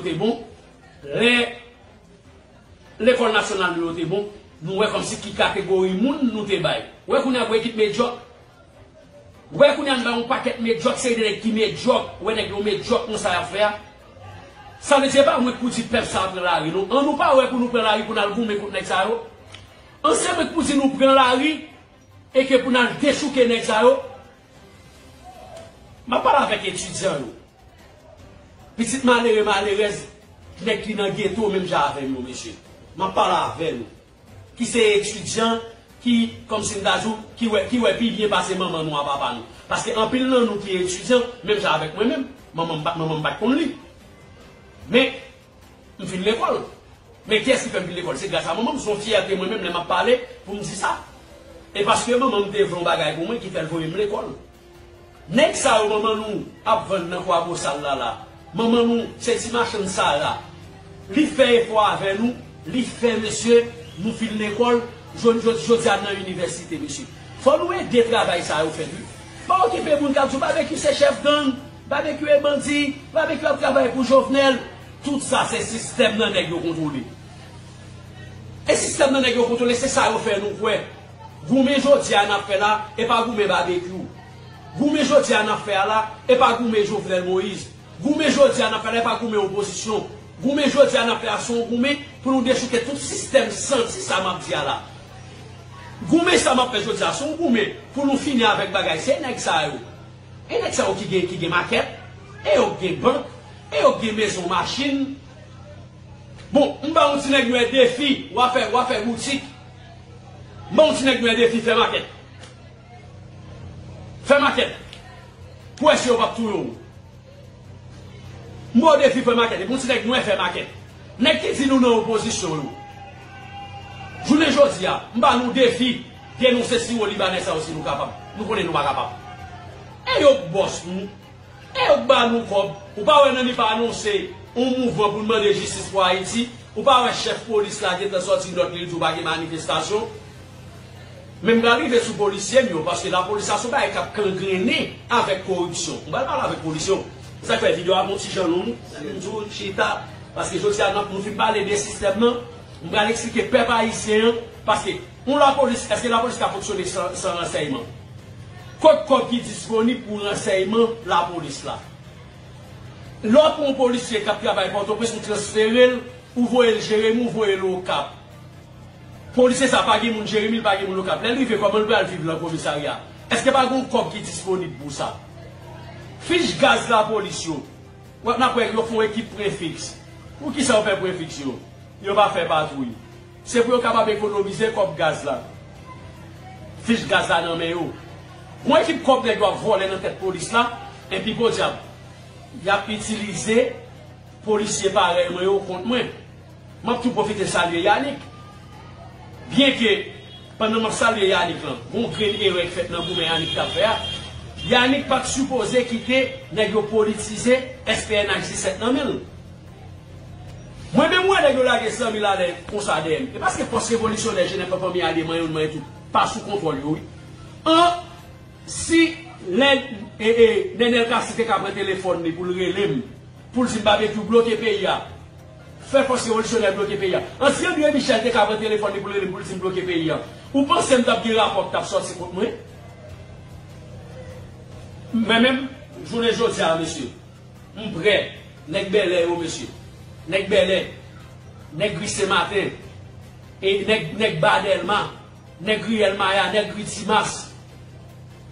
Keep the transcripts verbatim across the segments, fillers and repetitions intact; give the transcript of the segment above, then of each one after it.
te bon, lè lekòl nasyonal nou yo te bon, nou wè kòmsi ki kategori moun nou te bay. Ou wè kounye a pou ekip medyòk. Ou wè kounye a n bay yon pakèt medyòk, seri de nèg ki medyòk, ou wè nèg yo medyòk nan sa y ap fè a. Sa vle di, e pa mwen k pou di pèp sa a pran lari, non. An nou pa wè pou nou pran lari pou n al goumen kont nèg sa yo. An se mwen k pou di nou pran lari e ke pou n al dechouke nèg sa yo. M ap pale avèk etidyan yo. Pitit malere, malerèz, nèg ki nan geto menm jan avè m yo, mesye. M ap pale avè nou. Ki se etidyan, ki, kòmsi m ta di w, ki wè, ki wè pi byen pase manman nou a papa nou. Paske anpil nan nou ki etidyan, menm jan avèk mwen menm, manman m pa, manman m pa t konn li. Men, m fin lekòl. Men kiyès ki fè m fin lekòl? Se gras a manman m, se yon fyète mwen menm lè m ap pale pou m di sa. E paske manman m te vle yon bagay pou mwen ki fè l voye m lekòl. Nèg sa yo manman nou ap vann nan Kwabosal la la. Manman nou se ti machann Sara. Li fè efò avè nou, li fè mesye, nou fin lekòl, jodi, jodi, jodi a nan inivèsite mesye. Fò nou ede travay sa yo fèt wi. Pa okipe moun k ap di w Babekyou se chèf gang, Babekyou e bandi, Babekyou ap travay pou Jovenel. Tout sa se sistèm nan nèg yo kontwole. E sistèm nan nèg yo kontwole, se sa yo fè nou kwè. Goumen jodi a n ap fè la, e pa goumen Babekyou. Goumen jodi a n ap fè a la, e pa goumen Jovenel Moïse. Goumen jodi a n ap fè la, e pa goumen opozisyon. Goumen jodi a n ap fè a, se yon goumen pou nou dechouke tout sistèm santi sa m ap di a la. Goumen sa m ap fè jodi a, se yon goumen pou nou fini avèk bagay. Se nèg sa yo. E nèg sa yo ki gen, ki gen makèt, e yo k gen bank, e yo k gen mezon, machin. Bon, m ba yon ti nèg nwè defi, w a fè, w a fè boutik. M ba yon ti nèg nwè defi, fè makèt. Fè makèt. Pou wè si yo p ap touye w. M ba w defi, fè makèt. Epi yon ti nèg nwè fè makèt. Nèg ki di nou nan opozisyon yo. Jounen jodi a, m ba nou defi, denonse siwo libanè sa yo si nou kapab. Nou konnen nou pa kapab. E yo k bòs nou. E yo k ba nou kòb. Ou pa wè Nani pa anonse yon mouvman pou l mande jistis pou Ayiti? Ou pa wè chèf polis la gentan sòti nòt li, li di w pa gen manifestasyon? Men m pral rive sou polisye m yo, paske lapolis la se yon bagay k ap kangrennen avèk koripsyon. M pral pale avèk polisye yo. Se sa k fè videyo a gon ti jan long, m di w chita, paske jodi a n ap, nou fin pale de sistèm nan, m pral eksplike pèp ayisyen an, paske yon lapolis, èske lapolis ka fonksyone san, san ransèyman? Kot kòb ki disponib pou ransèyman lapolis la? Lè w pran yon polisye k ap travay Pòtoprens, ou transfere l, ou voye l Jeremi, ou voye l Okap. Polisye sa pa gen moun Jeremi, li pa gen moun Okap. Lè l rive, kòman l pral viv nan komisarya? Èske pa gen yon kòb ki disponib pou sa? Fich gaz lapolis yo. W ap, n ap wè yo fè yon ekip prefiks. Poukisa yo fè prefiks yo? Yo pa fè patwouy. Se pou yo kapab ekonomize kòb gaz la. Fich gaz la nan men yo. Gon ekip kòb nèg yo ap vòlè nan tèt polis la, epi podyab, y ap itilize polisye parèy mwen yo kont mwen. M ap tou pwofite salye Yanick. Byenke, pandan m ap salye Yanick lan, gon grenn erè k fèt nan goumen Yanick t ap fè a. Yanick pa t sipoze kite nèg yo politize S P N H disèt nan men l. Mwen menm, m wè nèg yo lage san mil alè konsa dèyè m. E paske fòs revolisyonè Jenèf lan, Fanmi Ademan, Youn Mwen tou, pa sou kontwòl yo, wi. An, si lè, e, e, Nenel Cassy te ka pran telefòn li pou l rele m, pou l di m Babekyou bloke peyi a, fè fòs revolisyonè bloke peyi a. An, si André Michel te ka pran telefòn li pou l rele m, pou l di m bloke peyi a, ou panse m t ap gen rapò k t ap sòti kont mwen? Mwen menm, jounen jodi a, mesye, m prè. Nèg Bèlè yo, mesye. Nèg Bèlè. Nèg Ri Senmaten. E nèg, nèg Ba Dèlma. Nèg Riyèl Maya. Nèg Ri Dimas.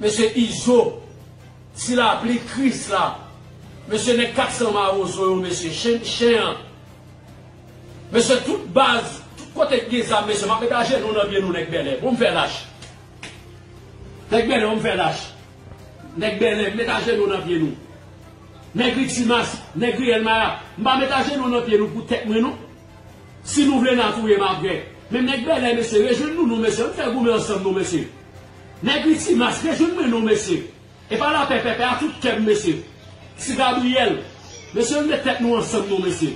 Mesye Izo. Ti Lapli, Krisla. Mesye nèg kat san Mawozo yo, mesye. Chen, chen an. Mesye, tout baz, tout kote k gen zam, mesye, m ap met ajenou nan pye nou, nèg Bèlè. Bon, m fè lach. Nèg Bèlè, bon, m fè lach. Nèg Bèlè, m met ajenou nan pye nou. Nèg Ri Dimas, nèg Riyèl Maya, m pa met ajenou nan pye nou pou tèt mwen, non. Si nou vle n a touye m apre. Men nèg Bèlè, mesye, rejwenn nou, non, mesye. Ann fè goumen ansanm, non, mesye. Nèg Ri Dimas, rejwenn mwen, non, mesye. E pa lapè, pèpè, a tout kè m, mesye. Ti Gabriyèl, mesye, ann met tèt nou ansanm, non, mesye.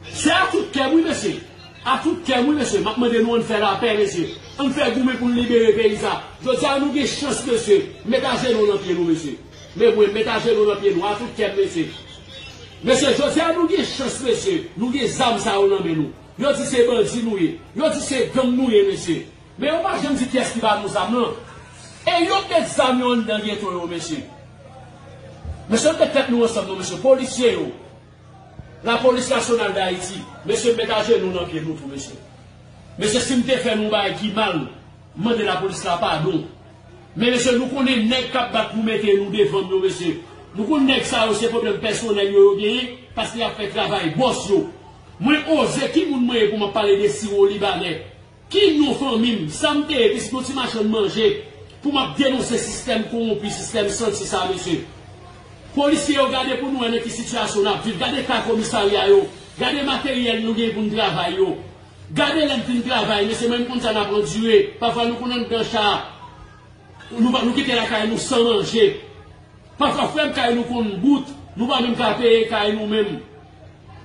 Se a tout kè m, wi, mesye. A tout kè m, wi, mesye. M ap mande nou, ann fè lapè, mesye. Ann fè goumen pou n libere peyi sa. Jodi a, nou gen chans, mesye. Met ajenou nan pye nou, mesye. Men mwen, met ajenou nan pye nou, a tout kè m, mesye. Mesye, jodi a nou gen chans, mesye. Nou gen zam sa yo nan men nou. Yo di se bandi nou ye. Yo di se gang nou ye, mesye. Men yo pa janm di kiyès ki ba nou zam nan. E yo k met zam yo anndan geto yo, mesye. Mesye, nou met tèt nou ansanm, non, mesye. Polisye yo. Lapolis Nasyonal d Ayiti. Mesye, m met ajenou nan pye nou tou, mesye. Mesye, si m te fè nou bagay ki mal, m mande lapolis la padon. Men mesye, nou konnen nèg k ap bat pou mete nou devan m yo, mesye. Nou konn nèg sa yo, se pwoblèm pèsonèl yo yo genyen, paske y ap fè travay bòs yo. Mwen oze, ki moun mwen ye pou m ap pale de siwo libanè? Ki non fanmi m, sa m te ye, pitit yon ti machann manje, pou m ap denonse sistèm kowonpi, sistèm santi sa, mesye? Polisye yo, gade pou nou wè nan ki sitiyasyon n ap viv. Gade ka komisarya yo. Gade materyèl nou gen pou n travay yo. Gade lè n fin travay, mesye, menm konn sa n ap andire. Pafwa nou konn anndan cha a. Nou pa, nou kite lakay nou san manje. Pafwa frè m, kay nou konn bout, nou pa menm ka peye kay nou menm.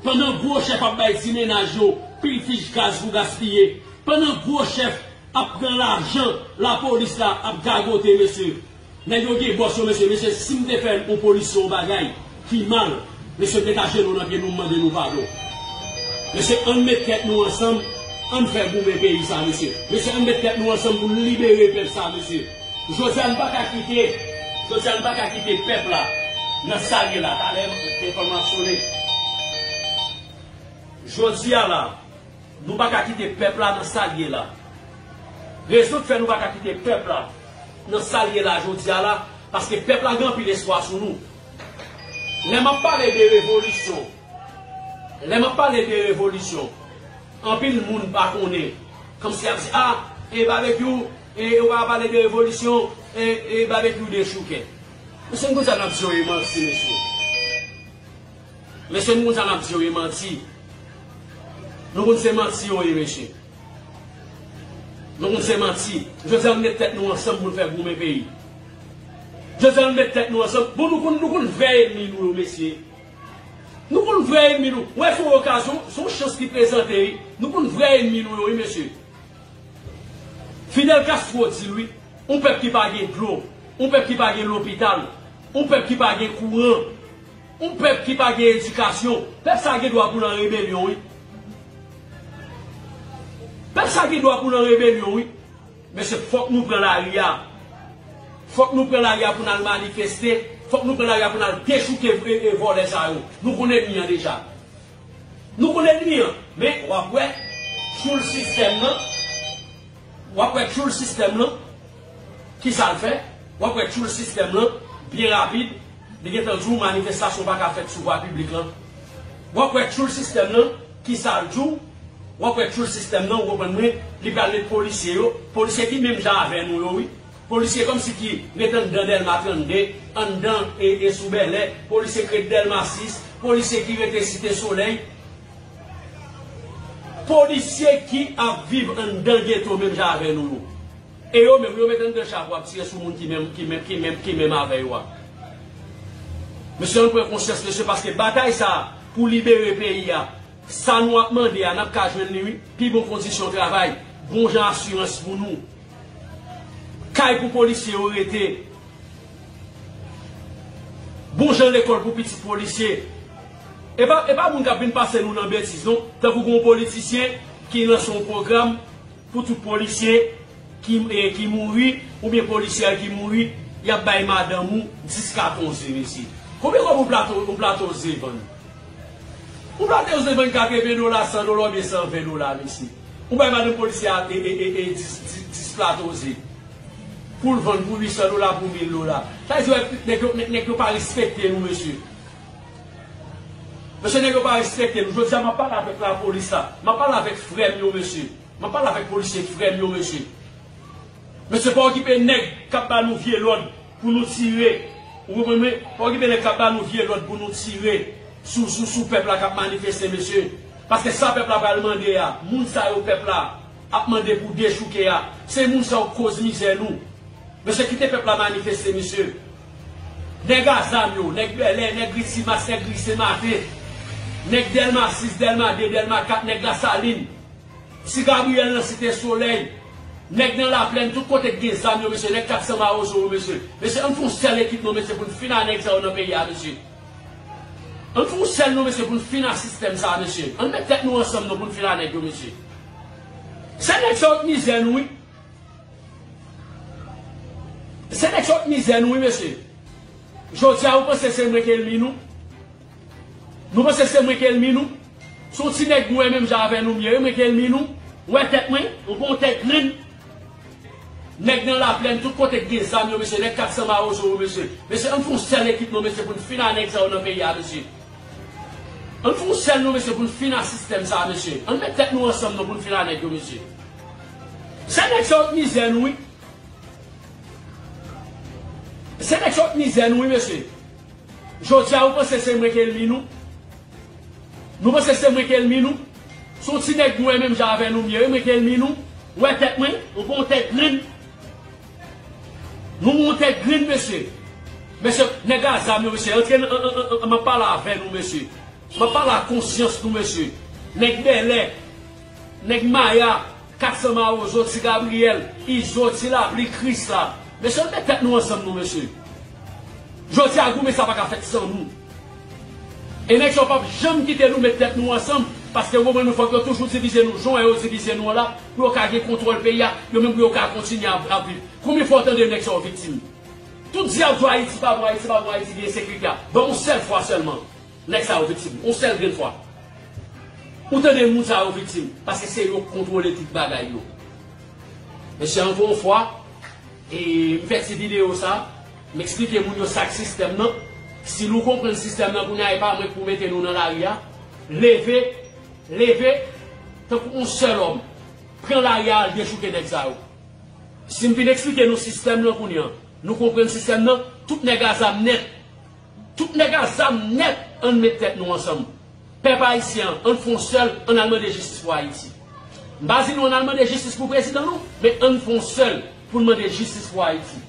Pandan gwo chèf ap bay ti mennaj yo pil fich gaz pou gaspiye. Pandan gwo chèf ap pran lajan lapolis la ap gagote, mesye. Nèg yo gen bòs yo, mesye. Mesye, si m te fè yon polisye yon bagay ki mal, mesye, m met ajenou nan pye nou, m mande nou padon. Mesye, ann met tèt nou ansanm, ann fè goumen peyi sa, mesye. Mesye, ann met tèt nou ansanm pou n libere pèp sa, mesye. Jodi a, n pa ka kite, jodi a, n pa ka kite pèp la nan sa l ye la. Talè, telefòn mwen ap sone. Jodi a la, nou pa ka kite pèp la nan sa l ye la. Rezon k fè nou pa ka kite pèp la nan sa l ye la jodi a la, paske pèp la gen anpil espwa sou nou. Lè m ap pale de revolisyon, lè m ap pale de revolisyon, anpil moun pa konnen. Kòmsi y ap di, a, e Babekyou, e, ou pa pale de revolisyon, e, e Babekyou dechouke. Mesye, nou konn sa n ap di yo ye manti, mesye. Mesye, nou konn sa n ap di yo ye manti. Nou konn se manti yo ye, mesye. Nou konn se manti. Jodi a, nou met tèt nou ansanm pou n fè goumen peyi. Jodi a, nou met tèt nou ansanm. Bon, nou konn, nou konn vrè enmi nou yo, mesye. Nou konn vrè enmi nou. Wè, se yon okazyon, se yon chans ki prezante, wi. Nou konn vrè enmi nou yo, wi, mesye. Fidel Castro di l, wi, yon pèp ki pa gen dlo, yon pèp ki pa gen lopital, yon pèp ki pa gen kouran, yon pèp ki pa gen edikasyon, pèp sa gen dwa pou l an rebelyon, wi. Pèp sa gen dwa pou l an rebelyon, wi. Mesye, fòk nou pran lari a. Fòk nou pran lari a pou n al manifeste. Fòk nou pran lari a pou n al dechouke e, e vòlè sa yo. Nou konn enmi an deja. Nou konn enmi an. Men w ap wè tchoul sistèm nan. W ap wè tchoul sistèm nan. Kisa l fè? W ap wè tchoul sistèm nan byen rapid. Li gentan di w manifestasyon pa ka fèt sou vwa piblik lan. W ap wè tchoul sistèm nan, kisa l di w? W ap wè tchoul sistèm nan, ou konprann mwen, li pral met polisye yo, polisye ki menm jan avè nou yo, wi. Polisye kòmsi ki ret anndan Dèlma trannde, anndan e, e sou Bèlè, polisye ki ret Dèlma sis, polisye ki rete Site Solèy, polisye ki ap viv anndan geto menm jan avè nou yo. E yo menm, yo met anndan cha pou ap tire sou moun ki menm, ki menm, ki menm, ki menm avè yo a. Mesye, ann pran konsyans, mesye, paske batay sa a pou libere peyi a, sa nou ap mande a, n ap ka jwenn li, wi. Pi bon kondisyon travay, bon jan asirans pou nou, kay pou polisye yo rete, bon jan lekòl pou pitit polisye. E pa, e pa moun k ap vin pase nou nan betiz, non. Tankou gen yon politisyen ki lanse yon pwogram pou tout polisye ki, e, ki mouri, oubyen polisyè ki mouri, y ap bay madanm ou dis katon ze, mesye. Konbyen kòb yon plato, yon plato ze vann? Yon plato ze vann katreven dola, san dola oubyen san ven dola, mesye. Ou bay madanm polisyè a, e, e, e, e, dis, dis, dis plato ze. Pou l vann pou uit san dola, pou mil dola. Sa vle di, wè, nèg yo, nèg, nèg yo pa respekte nou, mesye. Mesye, nèg yo pa respekte nou. Jodi a, m ap pale avèk lapolis la. M ap pale avèk frè m yo, mesye. M ap pale avèk polisye frè m yo, mesye. Mesye, pa okipe nèg k ap ba nou vye lòd pou nou tire. Ou konprann mwen? Pa okipe nèg k ap ba nou vye lòd pou nou tire sou, sou, sou pèp la k ap manifeste, mesye. Paske sa pèp la pral mande a, moun sa yo pèp la ap mande pou dechouke a, se moun sa yo k koz mizè nou. Mesye, kite pèp la manifeste, mesye. Nèg a zam yo, nèg Bèlè, nèg Ri Timas, nèg Ri Sen Maten, nèg Dèlma sis, Dèlma de, Dèlma kat, nèg Lasalin, Ti Gabriyèl nan Site Solèy, nèg nan Laplèn, tout kote k gen zam yo, mesye, nèg kat san Mawozo yo, mesye. Mesye, ann fè yon sèl ekip non, mesye, pou n fin a nèg sa yo nan peyi a, mesye. Ann fè yon sèl non, mesye, pou n fin a sistèm sa a, mesye. Ann met tèt nou ansanm non pou n fin a nèg yo, mesye. Se nèg sa yo k mizè nou, wi. Se nèg sa yo k mizè nou, wi, mesye. Jodi a, ou panse se mwen k ènmi nou? Nou panse se mwen k ènmi nou? Se yon ti nèg nou wè menm jan avè nou m ye, wi, mwen k ènmi nou. Ou wè tèt mwen? Ou gen yon tèt grenn. Nèg nan Laplèn, tout kote k gen zam yo, mesye, nèg kat san mawozo yo, mesye. Mesye, ann fè yon sèl ekip non, mesye, pou n fin a nèg sa yo nan peyi a, mesye. Ann fè yon sèl non, mesye, pou n fin a sistèm sa a, mesye. Ann met tèt nou ansanm non pou n fin a nèg yo, mesye. Se nèg sa yo k mizè nou, wi. Se nèg sa yo k mizè nou, wi, mesye. Jodi a, ou panse se mwen k ènmi nou? Nou panse se mwen k ènmi nou? Se yon ti nèg nou wè menm jan avè nou m ye, wi, mwen k ènmi nou. Ou wè tèt mwen? Ou gen yon tèt grenn. Nou gen yon tèt grenn, mesye. Mesye, nèg a zam yo, mesye, antre nan, an, an, an, an, m ap pale avè nou, mesye. M ap pale a konsyans nou, mesye. Nèg Bèlè, nèg Maya, kat san mawozo, Ti Gabriyèl, Izo, Ti Lapli, Krisla. Mesye, ann met tèt nou ansanm non, mesye. Jodi a, goumen sa pa ka fèt san nou. E nèg sa yo p ap janm kite nou met tèt nou ansanm, paske yo konprann nou fòk yo toujou divize nou. Jan yo divize nou an la, pou yo ka gen kontwòl peyi a, yo menm pou yo ka kontinye ap, ap viv. Konbyen fwa w tande nèg sa yo viktim? Tout di ap di Ayiti pa bon, Ayiti pa bon, Ayiti gen ensekirite a. Ban yon sèl fwa sèlman. Nèg sa yo viktim. Yon sèl grenn fwa. Ou tande moun sa yo viktim. Paske se yo k kontwole tout bagay yo. Mesye, ankò yon fwa, e, m fè ti videyo sa, m eksplike moun yo sa k sistèm nan. Si nou konprann sistèm nan kounye a, e pa mwen k pou mete nou nan lari a. Leve, leve, tankou yon sèl òm. Pran lari a, al dechouke nèg sa yo. Si m fin eksplike nou sistèm nan kounye a, nou konprann sistèm nan, tout nèg a zam nèt. Tout nèg a zam nèt, ann met tèt nou ansanm. Pèp ayisyen an, ann fè yon sèl, ann al mande jistis pou Ayiti. M pa di nou ann al mande jistis pou prezidan nou, men ann fè yon sèl pou n mande jistis pou Ayiti.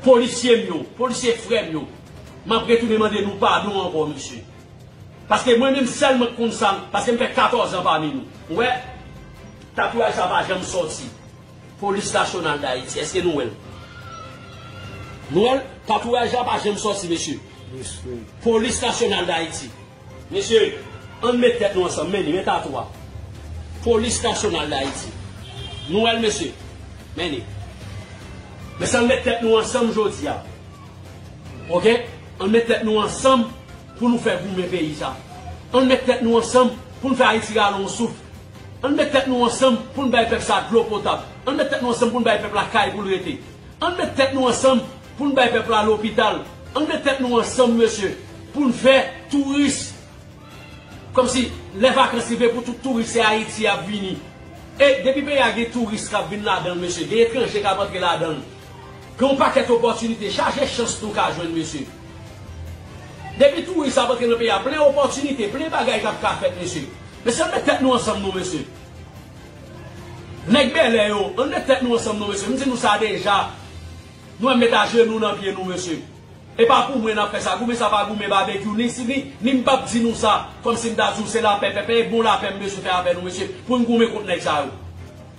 Polisye m yo, polisye frè m yo, m ap retounen mande nou padon ankò, mesye. Paske mwen menm sèlman k konn sa, paske m fè katòz an pami nou. Ou wè, tatouaj sa pa janm sòti. Polis Nasyonal d Ayiti, èske nou wè l? Nou wè l? Tatouaj la pa janm sòti, mesye. Mesye. Polis Nasyonal d Ayiti. Mesye, ann met tèt nou ansanm, men li, men tatouaj. Polis Nasyonal d Ayiti. Nou wè l, mesye. Men li. Mesye, ann met tèt nou ansanm jodi a. Oke? Ann met tèt nou ansanm pou nou fè goumen peyi sa. Ann met tèt nou ansanm pou n fè Ayiti rale yon souf. Ann met tèt nou ansanm pou n bay pèp sa dlo potab. Ann met tèt nou ansanm pou n bay pèp la kay pou l rete. Ann met tèt nou ansanm pou n bay pèp la lopital. Ann met tèt nou ansanm, mesye, pou n fè touris. Kòmsi, lè vakans rive pou tout touris, se Ayiti y ap vini. E depi peyi a gen touris k ap vin ladan l, mesye, gen etranje k ap antre ladan l. Gen yon pakèt opòtinite, chaje chans nou ka jwenn, mesye. Depi touris ap antre nan peyi a, plen opòtinite, plen bagay k ap ka fèt, mesye. Mesye, ann met tèt nou ansanm, non, mesye. Nèg Bèlè yo, ann met tèt nou ansanm, non, mesye. M di nou sa deja. Nou menm met ajenou nan pye nou, mesye. E pa pou mwen n ap fè sa. Goumen sa pa goumen babekyou. Ni si ni, ni m p ap di nou sa. Kòmsi m ta di w se lapè, pèpè, e bon lapè m bezwen fè avè nou, mesye. Pou n goumen kont nèg sa yo.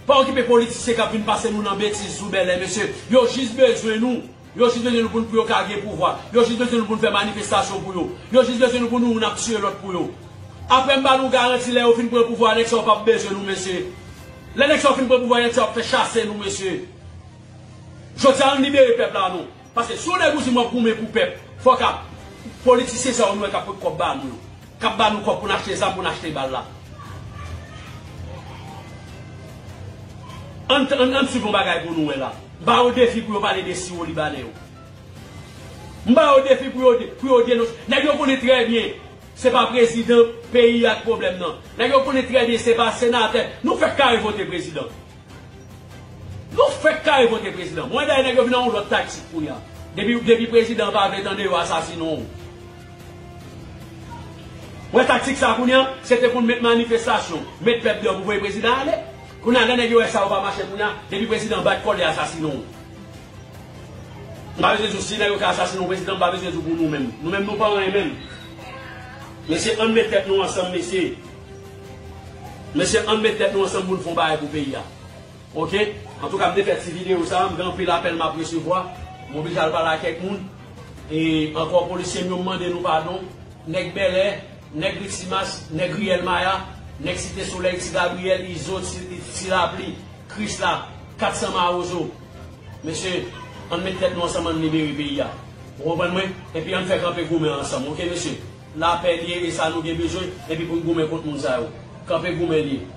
Pa okipe politisyen k ap vin pase nou nan betiz sou Bèlè, mesye. Yo jis bezwen nou. Yo jis bezwen nou pou n, pou yo ka gen pouvwa. Yo jis bezwen nou pou n fè manifestasyon pou yo. Yo jis bezwen nou pou nou youn ap tiye lòt pou yo. Apre m ba nou garanti lè yo fin pran pouvwa, nèg sa yo p ap bezwen nou, mesye. Lè nèg sa yo fin pran pouvwa, nèg sa yo ap fè chase nou, mesye. Jodi a, ann libere pèp la, non. Paske si yon nèg ou di m w ap goumen pou pèp, fòk ap politisyen sa yo nou wè k ap pot kòb ba nou yo. K ap ba nou kòb pou n achte zam, pou n achte bal la. Ann, ann, ann swiv yon bagay pou nou wè la. M ba yo defi pou yo pale de siwo libanè yo. M ba yo defi pou yo, pou yo denonse. Nèg yo konnen trè byen se pa prezidan peyi a k pwoblèm nan. Nèg yo konnen trè byen se pa senatè. Nou fèk kare vote prezidan. Nou fèk kare vote prezidan. Mwen dayè nèg yo vin nan yon lòt taktik kounye a. Depi, depi prezidan pa vle tande yo asasinen w. Wè taktik sa kounye a, se te pou n met manifestasyon, met pèp deyò pou voye prezidan ale. Kounye a lè nèg yo wè sa yo pa mache kounye a, depi prezidan bat kòl yo asasinen w. M pa bezwen di w si nèg yo ka asasinen w prezidan, m pa bezwen di w pou nou menm. Nou menm nou pa anyen menm. Mesye, ann met tèt nou ansanm, mesye. Mesye, ann met tèt nou ansanm pou n fè yon bagay pou peyi a. Oke? Antouka, m te fè ti videyo sa, m gen anpil apèl m ap resevwa. M oblije al pale a kèk moun. E ankò, polisye m yo, m mande nou padon. nèg Bèlè, nèg Ri Timas, nèg Riyèl Maya, nèg Site Solèy, Ti Gabriyèl, Izo, Ti, Ti Lapli, Krisla, kat san Mawozo. Mesye, ann met tèt nou ansanm, ann libere peyi a. Ou konprann mwen? Epi ann fè kanpe goumen ansanm, oke mesye? Lapè li ye, e sa nou gen bezwen, epi pou n goumen kont moun sa yo. Kanpe goumen li ye.